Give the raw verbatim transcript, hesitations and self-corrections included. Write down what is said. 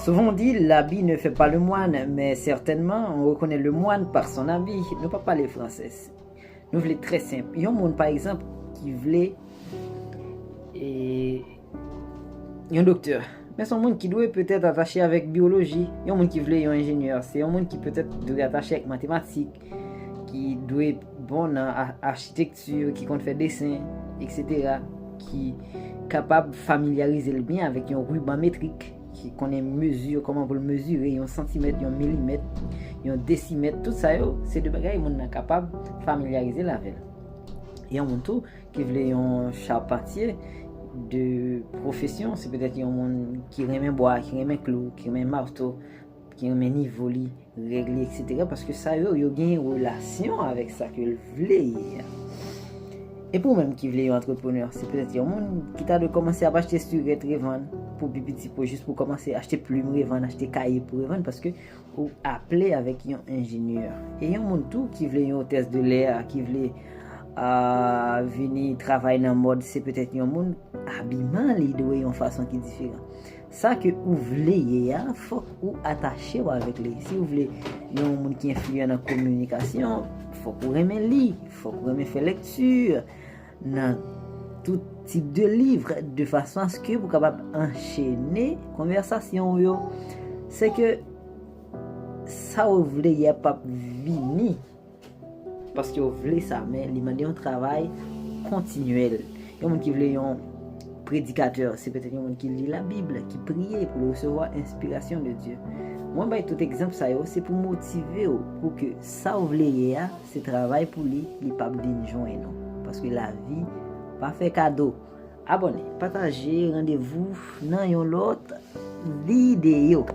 Souvent on dit l'habit ne fait pas le moine, mais certainement on reconnaît le moine par son habit. Nou pa pale fransè. Nou vle trè senp. Yon moun, pa egzanp, ki vle e, yon doktè. Men se yon moun ki dwe petèt atache avèk byoloji. Yon moun ki vle yon enjenyè, se yon moun ki petèt dwe atache avèk matematik, ki dwe bon nan a- achitekti, ki konn fè desen, et cetera, ki kapab familyarize l byen avèk yon riban metrik, ki konnen mezi, kòman pou l mezire yon santimèt, yon milimèt, yon desimèt. Tout sa yo, se de bagay moun nan kapab familyarize l avè l. Yon moun tou ki vle yon chapantye de pwofesyon, se petèt yon moun ki renmen bwa, ki renmen klou, ki renmen mato, ki renmen nivo li, règ li, et cetera. Paske sa yo, yo gen relasyon avèk sa ke l vle ye a. E pou ou menm ki vle yon antreprenè, se petèt yon moun ki ta dwe kòmanse ap achte sirèt revann pou pi piti, pou jis pou kòmanse achte plim revann, achte kaye pou revann, paske ou aple avèk yon enjenyè. E yon moun tou ki vle yon otès de lè, ki vle a, vini travay nan mòd, se petèt yon moun, abiman li dwe yon fason ki diferan. Sa ke ou vle ye a, fòk ou atache w avèk li. Si ou vle yon moun ki enfliyan nan kominikasyon, fòk ou renmen li, fòk ou renmen fè lekti nan tout tip de liv, de fason aske pou kapab anchene konvèsasyon ou yo. Se ke sa ou vle ye a p ap vini paske ou vle sa, men li mande yon travay kontinyèl. Yon moun ki vle yon predikatè, se petèt yon moun ki li Labib, ki priye pou l resevwa enspirasyon de Dye. Mwen bay tout egzanp sa yo, se pou motive w, pou ke sa ou vle ye a, se travay pou li, li p ap vin jwenn ou. Paske lavi pa fè kado. Abòne, pataje, randevou nan yon lòt videyo.